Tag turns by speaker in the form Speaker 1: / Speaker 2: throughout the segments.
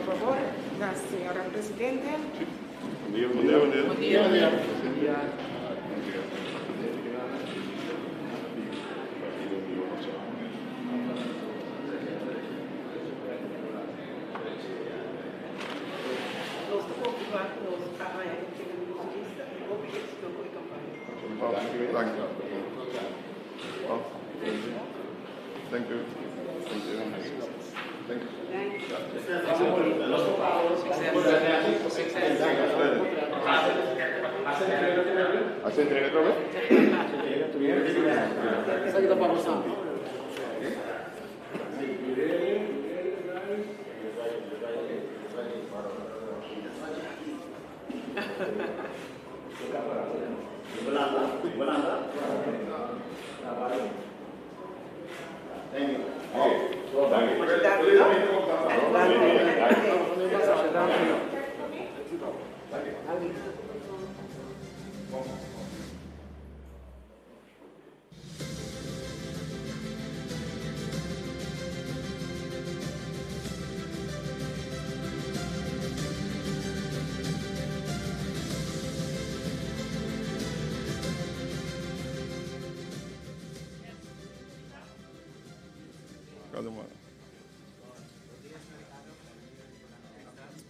Speaker 1: fabor na señora presidente.
Speaker 2: Bon dia, bon dia, bon dia.
Speaker 1: Bon dia, bon dia. Nos ta konfirmá ku nos a haña e entrega di nos lista i hopi éksito ku e kampaña.
Speaker 2: Danki. Thank you. Thank you. Thank you. Hace entrega otra vez?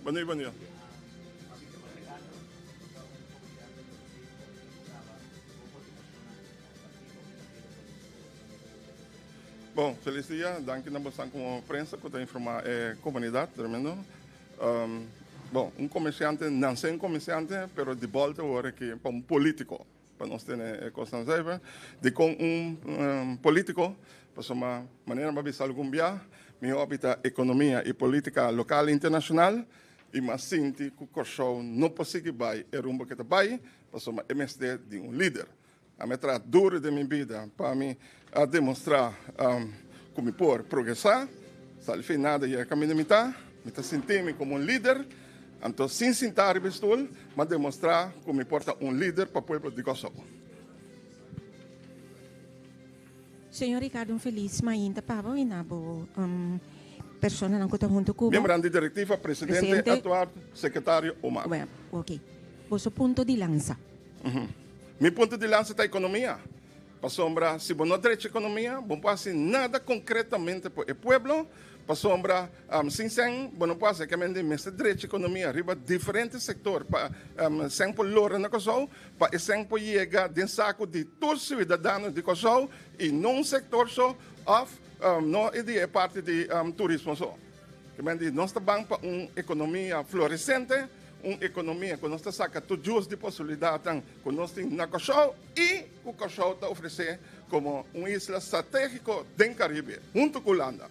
Speaker 2: Bon dia, bon dia. Bon, felis dia. Danki na bosan komo prensa ku ta informá e komunidat. Tremendo. Bon, un komersiante nanse un komersiante, pero di bòlta awor aki pa un polítiko, pa nos tene e kosnan zuiver. Dikon un polítiko? Pasobra manera mi a bisa algun bia, mi hòbi ta ekonomia i polítika lokal i internashonal, i mi a sinti ku Kòrsou no por sigui bai e rumbo ke ta bai, pasobra e mester di un lider. Ami a traha duru den mi bida pa mi a demostrá ku mi por progresá. Sali fin nada yega kaminda mi ta. Mi ta sinti mi komo un lider. Anto sin sintá riba e stul, mi a demostrá ku mi por ta un lider pa pueblo di Kòrsou.
Speaker 3: Señor Ricardo un felis mainta pa bo y na bo personanan cu ta hunto cu bo.
Speaker 2: Miembronan di directiva, Presidente Eduard, Secretario Omar.
Speaker 3: Bueno, ok. Boso punto di lansa.
Speaker 2: Mi punto di lansa ta economia. Pasobra si bo no drecha economia, bo no por haci nada concretamente por e pueblo. Pasobra sin sen bo no por haci. Kende mester drecha economia riba diferente sector pa sen por lora na Kòrsou, pa e sen por yega den saco di tur ciudadano di Kòrsou y no un sector so of no e di e parti di turismo so. Kende nos ta ban pa un economia florecente. Un ekonomia ku nos ta saka tur djus di posibilidatnan ku nos tin na Kòrsou i ku Kòrsou ta ofresé komo un isla stratégiko den Karibe, huntu ku Hulanda.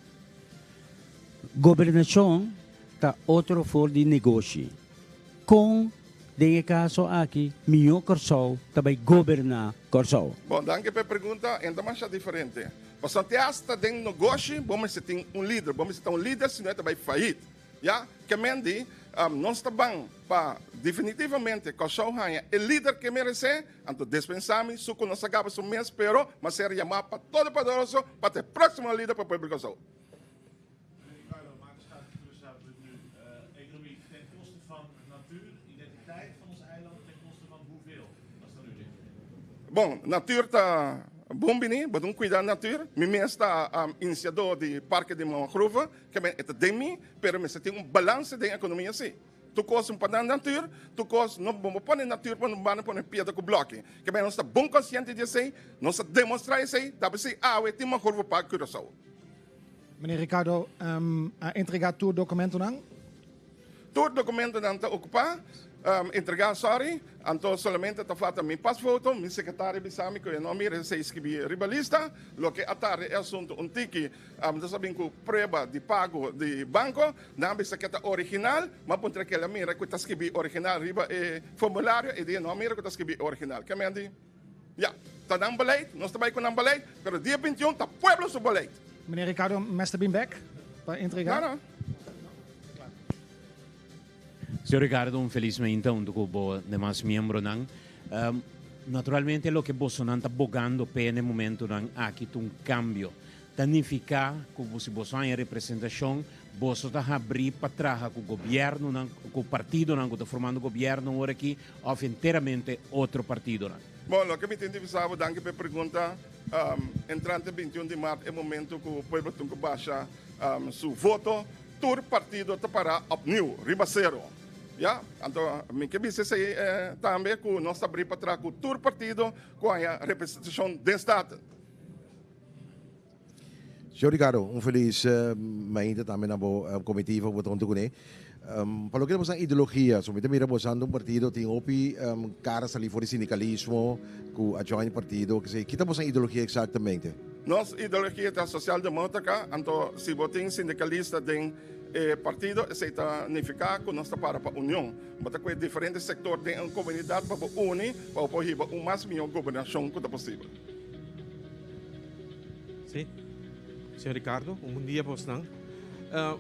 Speaker 4: Gobernashon ta otro for di negoshi. Kon den e kaso aki mihó Kòrsou ta bai goberná Kòrsou?
Speaker 2: Bon, danki pa e pregunta. E no ta masha diferente. Pasobra te asta den negoshi bo mester tin un lider. Bo mester ta un lider, sino e ta bai fayit. Ya, ke men di, nos ta ban pa definitivamente Kòrsou haña e lider ke meresé, anto despensá mi su ku nos a gaba su mes, pero m'a ser yamá pa Todopoderoso pa ta e próksimo lider pa pueblo di Kòrsou.
Speaker 5: Meneer Ricardo, maak de staat Curaçao punt nu economie ten koste van natuur, identiteit van ons eiland ten koste van hoeveel? Wat is dan uw zin?
Speaker 2: Bon, natuur ta bon bini, bo ta un kuida natuur. Mi mes ta inisiadó di Parke di Mangrove. Ke men e ta den mi, pero mester tin un balanse den ekonomia si. Tur kos un pa nan natuur, tur kos no bo pone natuur pa un banda pone piedra ku bloki. Ke men nos ta bon konsiente di esei, nos ta demostrá esei, ta p'esei awe tin mehor pa Curaçao.
Speaker 6: Meneer Ricardo, a entregá tur dokumentonan?
Speaker 2: Tur dokumentonan ta okupá, entregá, sorry, anto solamente ta falta mi pasfoto, mi sekretario bisa mi ku e no mira esei skibí riba lista, loke a tarda e asuntu un tiki. Mi ta sa bin ku prueba di pago di banko, nan a bisa ke ta original, mi a puntra kel a mira ku ta skibí original riba e formulario, e di no a mira ku ta skibí original. Ke men di, ya, ta nan beleid, nos ta bai ku nan beleid, pero dia 21 ta pueblo su beleid.
Speaker 6: Meneer Ricardo, mester bin bek pa entrega?
Speaker 2: No, no.
Speaker 4: Señor Ricardo, un felis mainta hunto cu bo demas miembronan. Naturalmente loke bosonan ta bogando p'e n'e momentonan aki ta un cambio. Ta nifica cu si boso haña representacion,
Speaker 7: Boso ta habrí pa traha ku gobièrnunan, ku partidonan ku ta formando gobièrnu ora aki òf enteramente otro partidonan?
Speaker 2: Bon, loke mi tin di bisa bo, danki pa e pregunta. Entrante 21 di mart e momento ku pueblo tin ku basha su voto, tur partido ta pará opnieuw riba sero. Ya, anto mi ke bisa esei tambe ku nos ta abrí pa traha ku tur partido ku haña representashon den Staten.
Speaker 8: Señor Ricardo, un felis mainta tambe na bo comitiva cu bo ta hunto cune. Pa loke ta boso ideologia, so mi ta mira boso un partido tin hopi cara sali for di sindicalismo cu a join partido, kese, ki ta boso ideologia exactamente?
Speaker 2: Nos ideologia ta socialdemócrata, anto si bo tin sindicalista den e partido esey ta nifica cu nos ta para pa union. Bo ta coge diferente sector den un comunidad pa bo uni pa bo por hiba un mas miho gobernacion cu ta posibel.
Speaker 9: Sí. Señor Ricardo, un bon dia bosnan. Uh,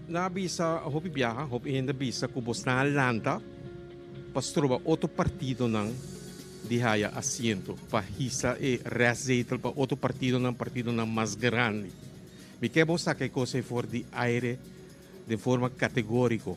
Speaker 9: na bisa hopi biaha, hopi hende bisa ku bosnan a lanta pa stroba otro partidonan di haya asiento, pa hisa e restzetel pa otro partidonan, partidonan mas grandi. Mi ke bo saka e kos ei for di aire den forma kategóriko.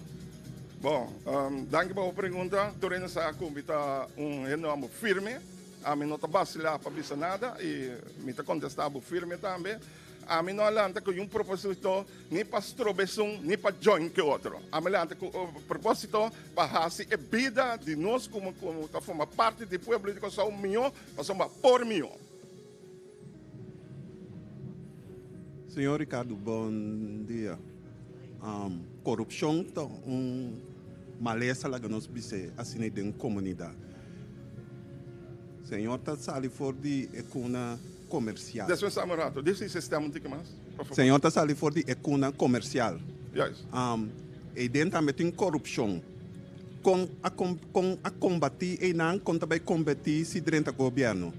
Speaker 2: Bon, um, danki pa bo pregunta. Tur hende sa ku mi ta un hende amo firme. Ami no ta basilá pa bisa nada i mi ta kontestá bo firme tambe. Ami no a lanta ku yun propósito ni pa stroba esun ni pa join ku e otro. Ami lanta ku propósito pa hasi e bida di nos komo ku ta forma parti di pueblo di Kòrsou mihó pasobra por mihó.
Speaker 10: Señor Ricardo, bon dia. Korupshon ta un malesa laga nos bis'é asina den komunidat. Señor ta sali for di e kuna komersial.
Speaker 2: Despensa mi un rato. Disi sistema un tiki mas, por favor.
Speaker 10: Señor ta sali for di e kuna komersial.
Speaker 2: Juist.
Speaker 10: Eiden tambe tin korupshon. Kon a kon a kombatí einan, kon ta bai kombatí si drenta gobièrnu?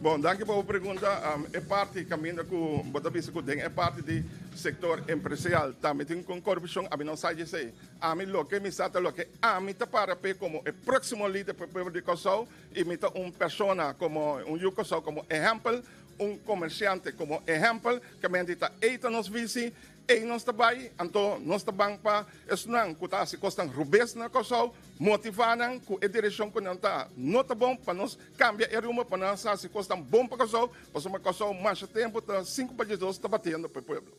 Speaker 2: Bon, danki pa bo pregunta. E parti kaminda ku bo ta bisa ku den e parti di sektor empresarial tambe tin kon korupshon, ami no sa djesei. Ami loke mi sa ta loke ami ta para p'e komo e próksimo lider pa e pueblo di Kòrsou i mi ta un persona komo un yu Kòrsou komo ehèmpel, un komersiante komo ehèmpel, ke menti ta ei ta nos visi. Ei nos ta bai, anto nos ta ban pa esnan ku ta hasi kosnan rubes na Kòrsou, motivá nan ku e direkshon ku nan ta no ta bon pa nos kambia e rumbo pa nos hasi kosnan bon pa Kòrsou, pasobra Kòrsou masha tempu ta sinku pa diesdos ta batiendo pa e pueblo.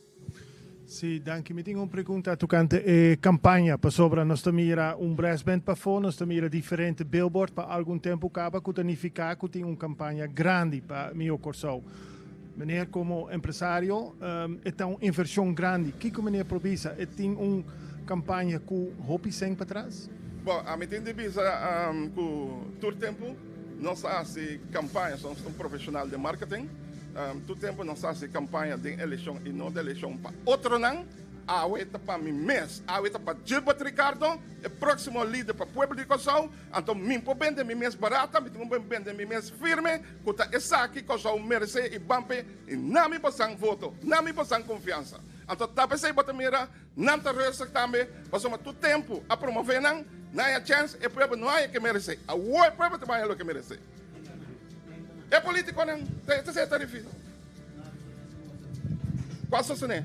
Speaker 11: Sí, danki. Mi tin un pregunta tokante e kampaña, pasobra nos ta mira un brassband pafó, nos ta mira diferente billboard pa algun tempu kaba ku ta nifiká ku tin un kampaña grandi pa Mihó Kòrsou. Meneer como empresario e ta un inversion grandi. Kico meneer por bisa? E tin un campaña cu hopi cen patras?
Speaker 2: Bon, ami tin di bisa cu tur tempo nos a haci campaña, nos ta un profesional den marketing, tur tempo nos a haci campaña den eleccion y no den eleccion pa otronan. Awe ta pa mi mes, awe ta pa Gilbert Ricardo, e proximo lider pa pueblo di Kòrsou. Anto mi por bende mi mes barata, mi tin ku bende mi mes firme ku ta esaki Kòrsou meresé i ban p'e i na mi bosan voto, na mi bosan konfiansa. Anto ta p'esei bo ta mira nan ta rustig tambe, pasobra tur tempu a promové nan, nan haña chèns, e pueblo no haña ke meresé. Awor e pueblo ta bai haña loke meresé. E politikonan ta esei ta difísil. Ku a sostené?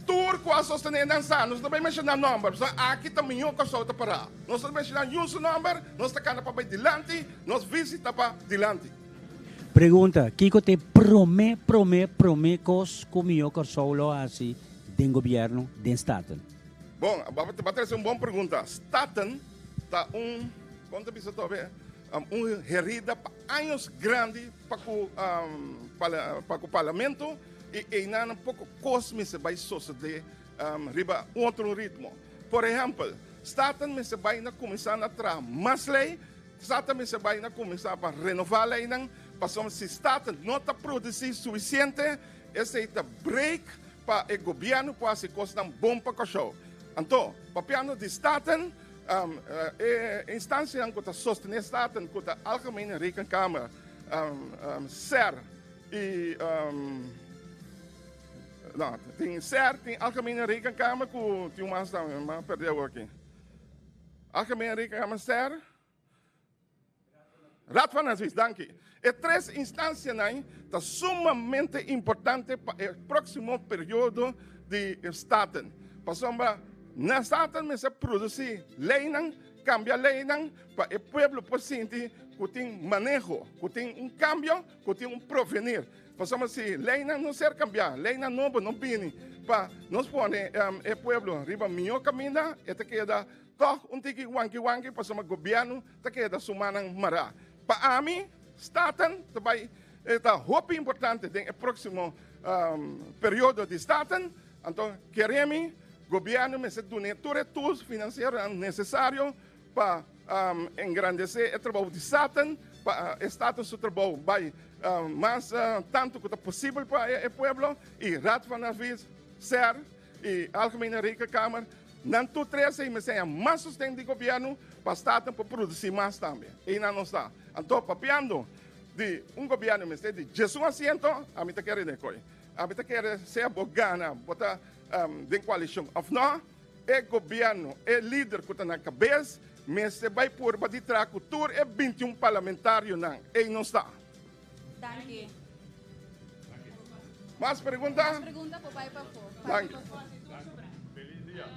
Speaker 2: Tur ku a sostené nan sa. Nos no ta bai menshoná nòmber, pasobra aki ta mihó Kòrsou ta pará. Nos no ta menshoná niun su nòmber, nos ta kana pa bai dilanti, nos visi ta pa dilanti.
Speaker 4: Pregunta, Kiko ta e promé, promé, promé kos ku mihó Kòrsou lo hasi den gobièrnu den Staten?
Speaker 2: Bon, bo a trese un bon pregunta. Staten ta un, kon ta bisa tobe? Un herida pa años grandi pa ku pa ku parlamento i einan poko kos mester bai sosode riba un otro ritmo. Por ehèmpel, Staten mester bai na kuminsá na traha mas lei, Staten mester bai na kuminsá pa renová leinan, pasobra si Staten no ta produsí sufisiente, esei ta break pa e gobièrnu por hasi kosnan bon pa Kòrsou. Anto, papiando di Staten, E instansianan ku ta sostené Staten, ku ta Algemene Rekenkamer, ser i no, tin ser, tin Algemene Rekenkamer ku tin un mas tambe, mi a pèrdè awor aki. Algemene Rekenkamer, ser. Raad van Advies, danki. E tres instansianan ta sumamente importante pa e próksimo periodo di Staten. Pasobra na Staten mester produsí leinan, kambia leinan pa e pueblo por sinti ku tin maneho, ku tin un kambio, ku tin un provenir. Pasobra si leinan no ser kambiá, leinan nobo no bini pa nos pone e pueblo riba mihó kaminda, e ta keda tòg un tiki wanki wanki pasobra gobièrnu ta keda su mannan mará. Pa ami, Staten ta bai ta hopi importante den e próksimo periodo di Staten. Anto kere mi gobièrnu mester dun'é tur e tools finansieronan nesesario pa engrandesé e trabou di Staten, pa e Staten su trabou bai mas tantu ku ta posibel pa e pueblo i Raad van Advies, ser i Algemene Rekenkamer. Nan tur tres ei mester haña mas sosten di gobièrnu pa Staten por produsí mas tambe. Einan nos ta. Anto papiando di un gobièrnu mester di diesun asiento, ami ta kere den koi. Ami ta kere sea bo gana, bo ta den koalishon òf nò, e gobièrnu, e lider ku ta na kabes mester bai purba di traha ku tur e 21 parlamentarionan. Ei nos ta.
Speaker 12: Danki.
Speaker 2: Mas pregunta?
Speaker 12: Mas pregunta por bai pafó.
Speaker 2: Danki.
Speaker 5: Feliz dia.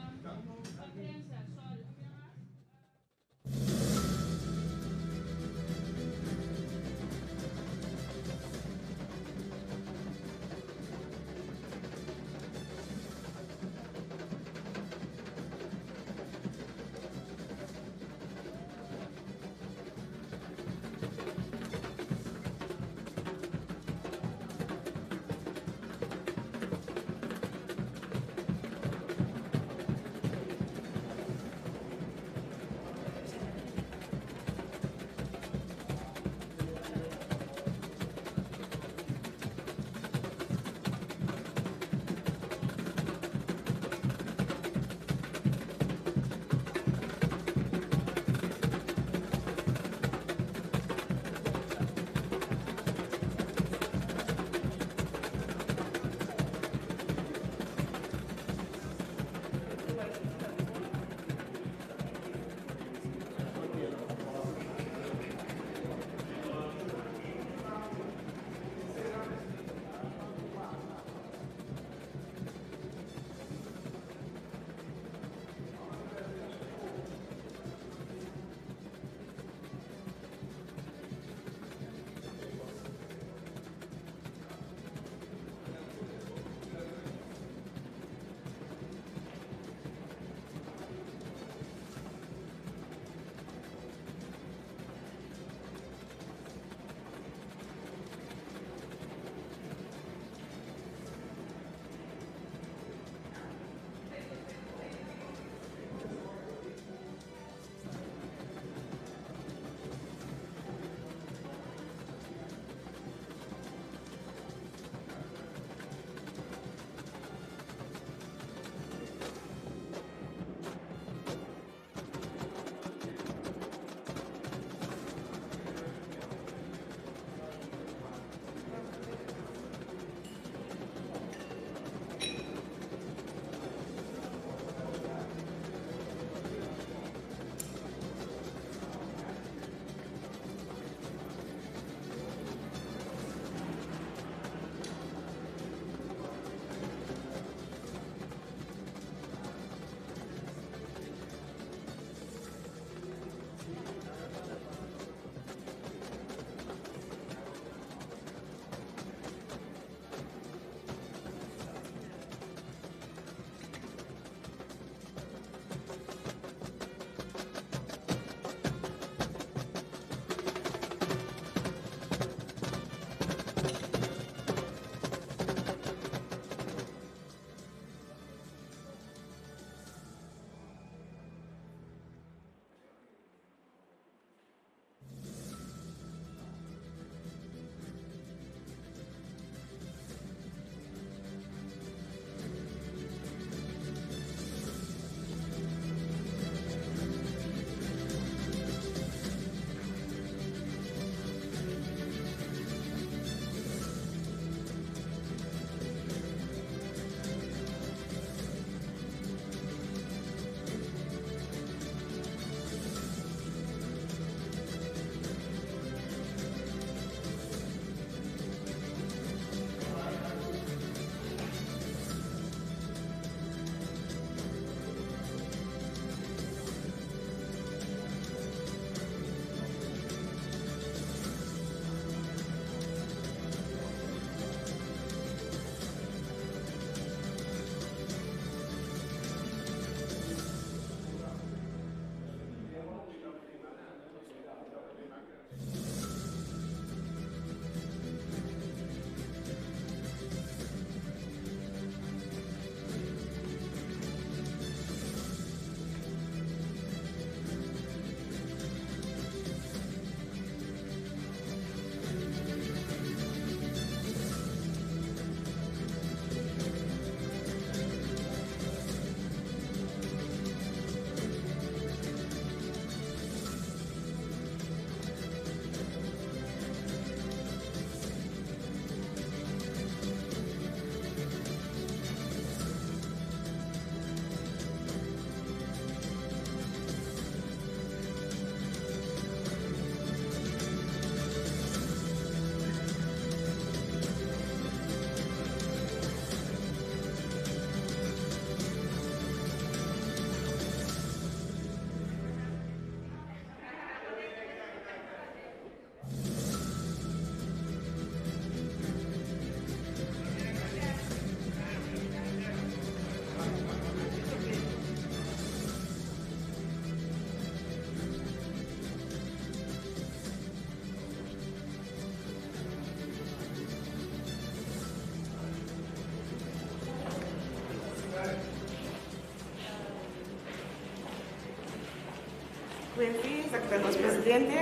Speaker 1: Quincy, esaki ta nos presidente.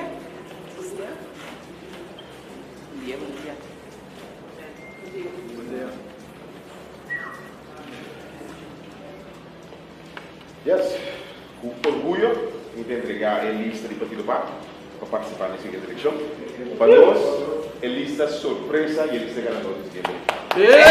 Speaker 1: Bon dia, bon dia.
Speaker 13: Bon dia. Yes, ku orguyo mi ta entregá e lista di Partido par pa partisipá na e siguiente elekshon. Pa nos, e lista sorpresa i e lista ganador di siguiente elekshon.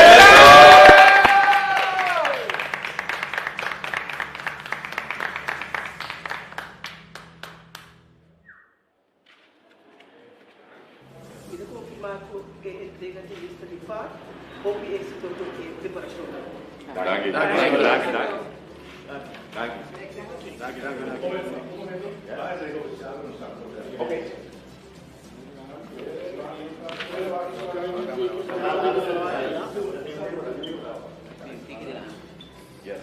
Speaker 1: Mi ta konfirmá ku e entrega di lista di par hopi éksito ku e preparashonnan.
Speaker 13: Danki. Danki. Danki. Danki. Danki. Danki. Yes.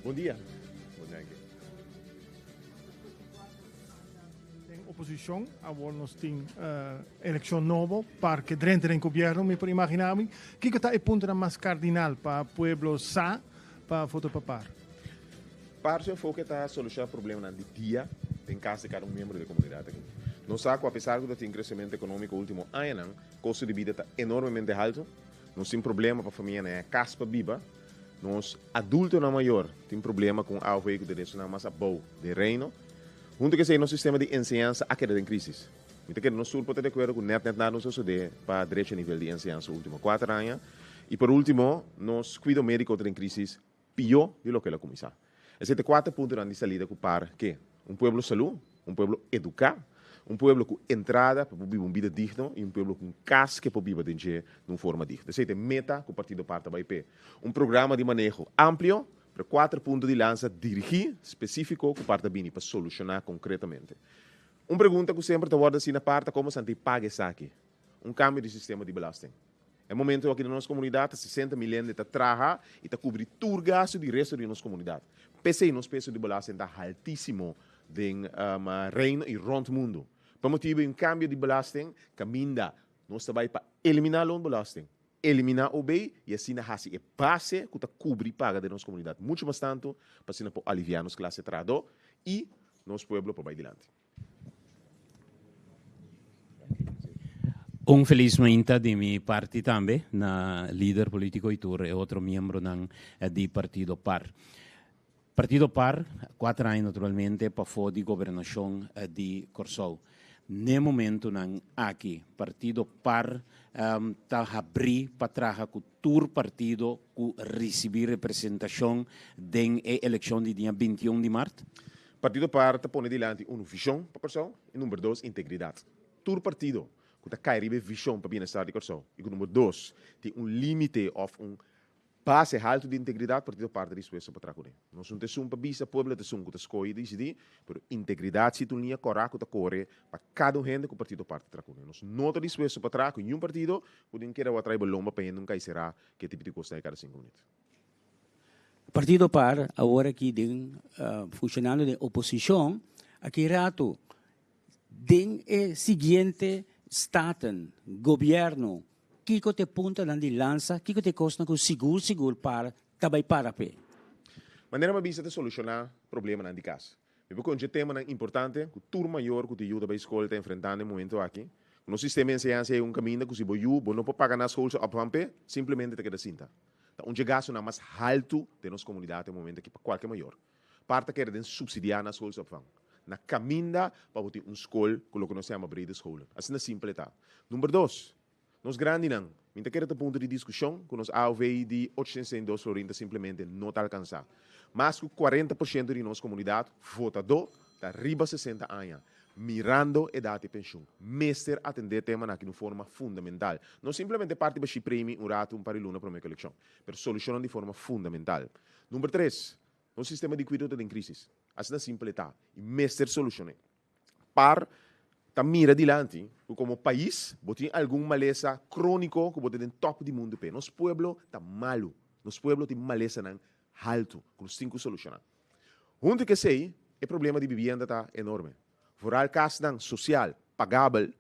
Speaker 8: Bon dia.
Speaker 11: Den oposicion, awor nos tin eleccion nobo, par ke drenta den gobierno, mi por imagina mi. Kico ta e puntonan mas cardinal pa pueblo sa pa vota pa par?
Speaker 14: Par su enfoke ta soluciona problemanan di dia den cas di cada un miembro di e comunidad aki. Nos sa cu apesar cu ta tin crecemento economico ultimo añanan, costo di bida ta enormemente halto. Nos tin problema pa famianan haya cas pa biba. Nos adultonan mayor tin problema cu un AOV cu derechonan mas abou den Reino. Hunto ku esei nos sistema di enseñansa a keda den krísis. Mi ta kere nos tur por ta di akuerdo ku nèt nèt nada no sosodé pa drecha nivel di enseñansa último kuater aña. I por último, nos kuido médiko ta den krísis pió di loke el a kuminsá. Esei ta e kuater puntonan di salida ku par ke un pueblo salú, un pueblo eduká, un pueblo ku entrada pa por biba un bida digno i un pueblo ku un kas ke por biba den dje di un forma digno. Esei ta e meta ku Partido Par ta bai p'e. Un programa di maneho amplio Pero kuater punto di lansa dirigí spesífiko ku par ta bini pa solushoná konkretamente. Un pregunta ku semper ta wòrdu hasi na par ta komo Santi paga esaki? Un kambio di sistema di belasting. E momento aki den nos komunidat ta 60 mil hende ta traha i ta kubri tur gastu di resto di nos komunidat. P'esei nos peso di belasting ta haltísimo den Reino i rònt mundu. Pa motibu di un kambio di belasting kaminda nos ta bai pa eliminá loonbelasting. Eliminá OB i asina hasi e base ku ta kubri paga den nos komunidat muchu mas tantu pa asina por aliviá nos klase trahadó i nos pueblo pa bai dilanti.
Speaker 7: Un felis mainta di mi parti tambe na lider politico y tur e otro miembronan di Partido par. Partido par, kuater aña naturalmente pafó di gobernashon di Kòrsou. N'e momentunan aki Partido par ta habrí pa traha ku tur partido ku risibí representashon den e elekshon di dia 21 di mart?
Speaker 14: Partido par ta pone dilanti unu vishon pa Kòrsou i number dos integridat. Tur partido ku ta kai riba e vishon pa bienestar di Kòrsou i ku number dos tin un límite òf un Base haltu di integridat partido par ta dispuesto pa traha kuné. Nos no ta esun pa bisa, pueblo ta esun ku ta skohe i disidí, pero integridat si ta un liña kòrá ku ta kore pa kada un hende ku partido par ta traha kuné. Nos no ta dispuesto pa traha ku niun partido ku tin keda wak traha e lomba pa hende un kai será ku e tipo di kos ta kada sinku minüt.
Speaker 4: Partido par awor aki den funshonando den oposishon aki rato den e siguiente staten, gobierno, Kiko ta e puntonan di lansa? Kiko ta e kosnan ku sigur sigur par ta bai para p'e?
Speaker 14: Manera mi a bisa ta solushoná problemanan di kas. Mi por konche temanan importante ku tur mayor ku ta yuda bai skol ta enfrentando e momento aki. Ku nos sistema di enseñansa ei un kaminda ku si bo yu bo no por paga na skol su opvang p'e, simplemente ta keda sinta. Ta un dje gastunan mas haltu den nos komunidat e momento aki pa kualke mayor. Par ta kere den subsidiá na schoolsopvang. Na kaminda pa bo tin un skol ku loke nos ta yama brede scholen. Asina simpel e ta. Number dos, nos grandinan. Mi ta kere ta punto di diskushon ku nos AOV di 862 florin ta simplemente no ta alkansá. Mas ku 40% di nos komunidat votadó ta riba 60 aña. Mirando edat di penshun, mester atendé temanan aki di un forma fundamental. No simplemente parti bashí premi un ratu un par di luna promé ku elekshon, pero solushonnan di forma fundamental. Number tres, nos sistema di kuido ta den krísis. Asina simpel e ta i mester solushon'é. Par ta mira dilanti ku komo pais bo tin algun malesa króniko ku bo ta den tòp di mundu p'e. Nos pueblo ta malu. Nos pueblo tin malesanan haltu ku nos tin ku solushoná. Huntu ku esei, e problema di bibienda ta enorme. Vooral kasnan sosial pagabel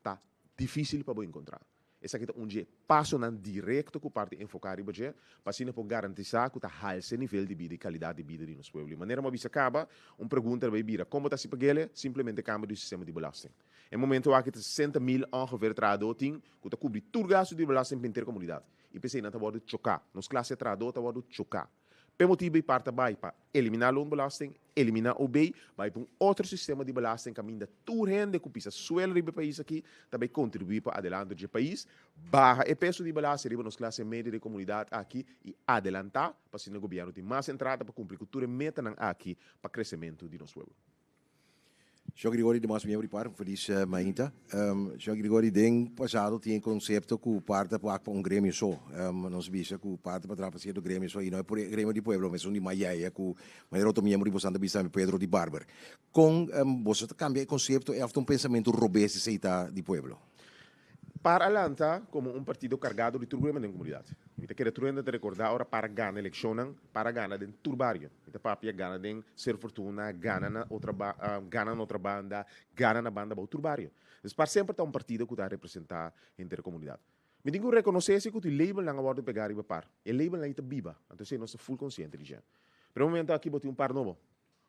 Speaker 14: ta difísil pa bo enkontrá. Esaki ta un dje pasonan direkto ku parti enfoká riba dje pa asina por garantisá ku ta halsa e nivel di bida i kalidat di bida di nos pueblo. I manera mi a bisa kaba, un pregunta ta bai bira, kon bo ta hasi pa gele? Simplemente kambia di sistema di belasting. E momento aki ta 60 mil ongeveer trahadó tin ku ta kubri tur gastu di belasting pa henter komunidat. I p'esei nan ta wòrdu choká. Nos klase trahadó ta wòrdu choká. P'e motibu ei par ta bai pa eliminá loonbelasting, eliminá OB, bai pa un otro sistema di belasting kaminda tur hende ku pisa suelo riba e pais aki ta bai kontribuí pa adelanto dje pais, baha e peso di belasting riba nos klase medio di e komunidat aki i adelantá pa asina gobièrnu tin mas entrada pa kumpli ku tur e metanan aki pa kresementu di nos pueblo.
Speaker 8: Señor Grigori demas miembro di par, un felis mainta. Señor Grigori, den pasado tin e concepto cu par ta wak pa un gremio so. Nos bisa cu par ta pa traha pa cierto gremio so y no e gremio di pueblo, mesun di Mayaya cu manera otro miembro di boso ta bisa tambe Pedro di Barber. Con boso ta cambia e concepto of ta un pensamento robes esey ta di pueblo?
Speaker 14: Par a lanta komo un partido kargado di tur problema den komunidat. Mi ta kere tur hende ta rekordá ora Par a gana elekshonnan, Par a gana den tur bario. Mi ta papia gana den Ser Fortuna, gana na otra gana na otra banda, gana na banda abou, tur bario. Dus Par semper ta un partido ku ta representá henter e komunidat. Mi tin ku rekonosé si ku tin labelnan a wòrdu pegá riba Par. E labelnan ei ta biba, anto esei nos ta ful konsiente di dje. Pero e momento aki bo tin un Par nobo.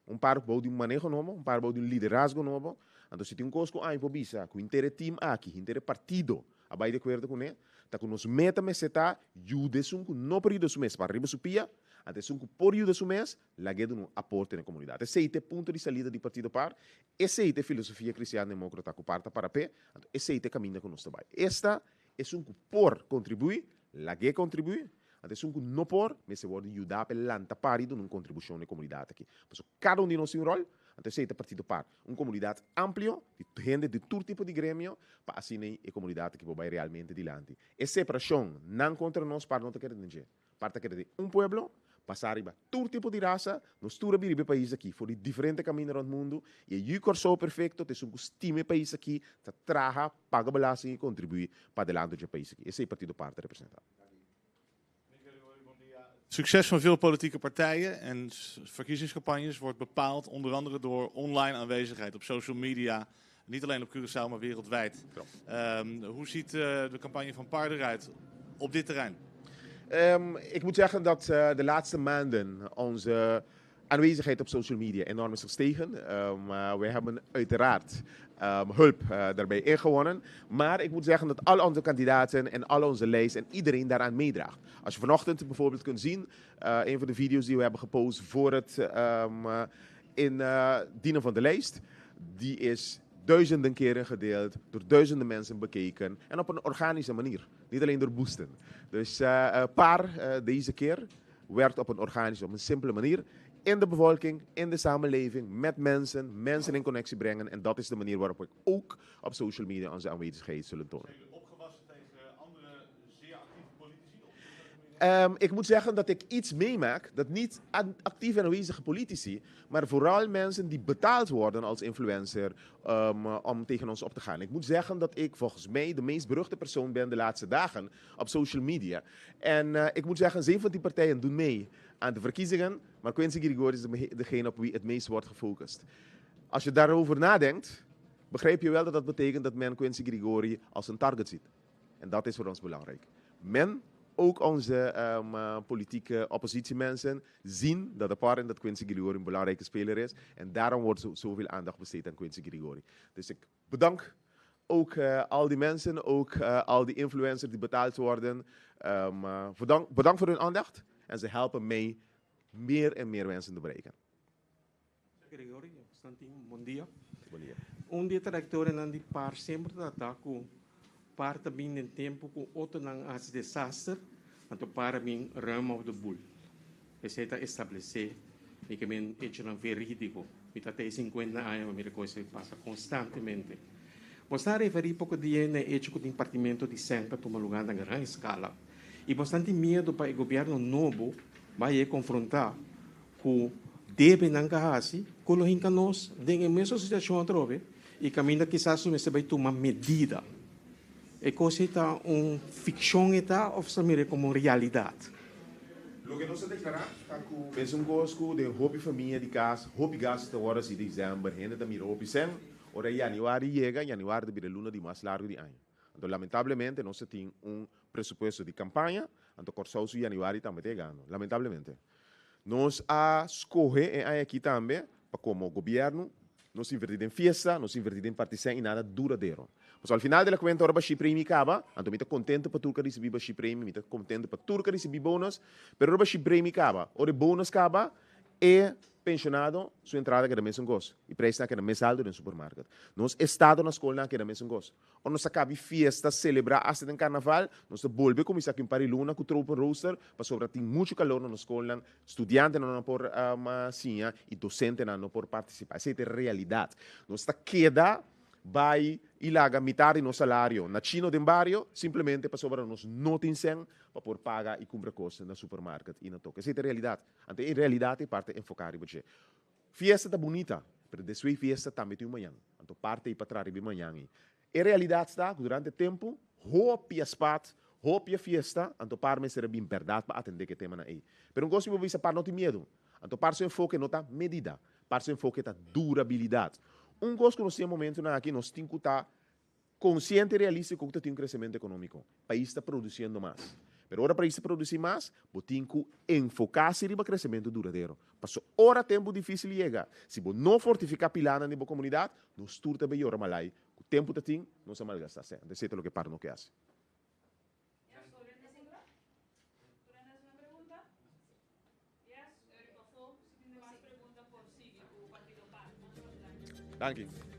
Speaker 14: Un par bou di un maneho nobo, un par bou di un liderazgo nobo. Anto si tin un kos ku ami por bisa ku henter e team aki, henter e partido a bai di akuerdo kuné, ta ku nos meta mester ta yuda esun ku no por yuda su mes para riba su pia, anto esun ku por yuda su mes, lag'é duna un aporte na e komunidat. Esei ta e punto di salida di Partido par, esei ta e filosofia kristian-demókrata ku par ta para p'e, anto esei ta e kaminda ku nos ta bai. Esta Esun ku por kontribuí, lag'é kontribuí, anto esun ku no por, mester wòrdu yudá pa e lanta par i duna un kontribushon na e komunidat aki. Pasobra kada un di nos tin un ròl, anto esei ta Partido Par, un komunidat amplio di hende di tur tipo di gremio, pa asina e komunidat aki por bai realmente dilanti. E separashon nan kontra nos, par no ta kere den dje. Par ta kere den un pueblo, basá riba tur tipo di rasa, nos tur a bira riba e pais aki for di diferente kaminda rònt mundu, i e yu Kòrsou perfekto ta esun ku stima e pais aki, ta traha, paga belasting i kontribuí pa adelanto dje pais aki. Esei Partido Par ta representá.
Speaker 5: Succes van veel politieke partijen en verkiezingscampagnes wordt bepaald onder andere door online aanwezigheid op social media. Niet alleen op Curaçao, maar wereldwijd. Um, hoe ziet uh, de campagne van PAR eruit op dit terrein?
Speaker 14: Um, ik moet zeggen dat uh, de laatste maanden onze aanwezigheid op social media enorm is gestegen. Um, uh, wij hebben uiteraard um, hulp uh, daarbij ingewonnen. Maar ik moet zeggen dat al onze kandidaten en al onze lijst en iedereen daaraan meedraagt. Als je vanochtend bijvoorbeeld kunt zien, uh, een van de video's die we hebben gepost voor het um, indienen van de lijst, die is duizenden keren gedeeld, door duizenden mensen bekeken en op een organische manier. Niet alleen door boosten. Dus uh, paar uh, deze keer werkt op een organische, op een simpele manier. In de bevolking, in de samenleving, met mensen, mensen in connectie brengen. En dat is de manier waarop we ook op social media onze aanwezigheid zullen tonen.
Speaker 5: Zijn jullie opgewassen tegen andere zeer actieve politici?
Speaker 14: Um, ik moet zeggen dat ik iets meemaak dat niet actief en aanwezige politici, maar vooral mensen die betaald worden als influencer um, om tegen ons op te gaan. Ik moet zeggen dat ik volgens mij de meest beruchte persoon ben de laatste dagen op social media. En uh, ik moet zeggen, 17 partijen doen mee aan de verkiezingen, maar Quincy Grigori is de degene op wie het meest wordt gefocust. Als je daarover nadenkt, begrijp je wel dat dat betekent dat men Quincy Grigori als een target ziet. En dat is voor ons belangrijk. Men, ook onze um, uh, politieke oppositiemensen, zien dat de par en dat Quincy Grigori een belangrijke speler is. En daarom wordt zo, zoveel aandacht besteed aan Quincy Grigori. Dus ik bedank ook uh, al die mensen, ook uh, al die influencers die betaald worden. Um, uh, bedankt, bedankt voor hun aandacht. En ze helpen mee meer en meer mensen te bereiken.
Speaker 9: Gregory, Constantino, bon dia. Bon dia. Un di e trayectorianan di par semper ta ta cu Par ta bin den tempu ku otronan a hasi desaster, anto par a bin ruim op de boel. Esei ta establesé mi ke men echonan verídiko. Mi ta te 50 aña pa mira kon esei pasa konstantemente. Bosnan a referí poko dia na e echo ku tin partimentu di sèn ta tuma lugá na gran eskala i bosnan tin miedu pa e gobièrnu nobo bai e konfrontá ku debenan ka hasi ku lo hinka nos den e mesun situashon atrobe i kaminda kisas nos mester bai tuma medida. E kos ei ta un fikshon e ta òf sa mir'é komo un realidat?
Speaker 14: Loke nos a deklará ta ku mesun kos ku den hopi famia di kas, hopi gastu ta wòrdu hasi desèmber, hende ta mira hopi sèn, ora yanüari yega, yanüari ta bira e luna di mas largu di aña. Anto lamentablemente nos ta tin un presupuesto di kampaña, anto Kòrsou su yanüari tambe ta yegando, lamentablemente. Nos a skohe e aña aki tambe pa komo gobièrnu nos invertí den fiesta, nos invertí den partisèn i nada duradero. Pasobra al final de la kuenta ora bashí premi kaba, anto mi ta kontento pa tur ku a risibí bashí premi, mi ta kontento pa tur ku a risibí bonus, pero ora bashí premi kaba, ora e bonus kaba, e penshonado su entrada keda mesun kos i preisnan a keda mes altu den supermarket. Nos estado na skolnan a keda mesun kos. Ora nos a kabi fiesta, selebrá asta den karnaval, nos ta bolbe kuminsá ku un par di luna ku tropenrooster pasobra tin muchu kalor na nos skolnan, studiantenan no por siña i dosentenan no por partisipá. Esei ta e realidat. Nos ta keda bai i laga mitar di nos salario na chino den bario simplemente pasobra nos no tin sèn pa por paga i kumpra kos na supermarket i na toko. Esei ta e realidat. Anto e realidat ei parti enfoká riba dje. Fiesta ta bunita, pero despues fiesta tambe tin un mañan. Anto parte ei pa traha riba e mañan ei. E realidat ta ku durante tempu hopi a spat, hopi a fiesta, anto par mester a bin bèrdat pa atendé ku e temanan ei. Pero un kos mi por bisa, par no tin miedu. Anto par su enfoke no ta medida, par su enfoke ta durabilidat. Un kos ku nos tin e momentunan aki, nos tin ku ta Konsiente i realístiko ku ta tin un kresementu ekonómiko. Pais ta produsiendo mas. Pero ora pais ta produsí mas, bo tin ku enfoká si riba kresementu duradero. Paso ora tempu difísil yega, si bo no fortifiká pilánan di bo komunidat, nos tur ta bay yora malai ku tempu ta tin, nos a malgastá sèn. Anto esei ta loke par no ke hasi. Danki.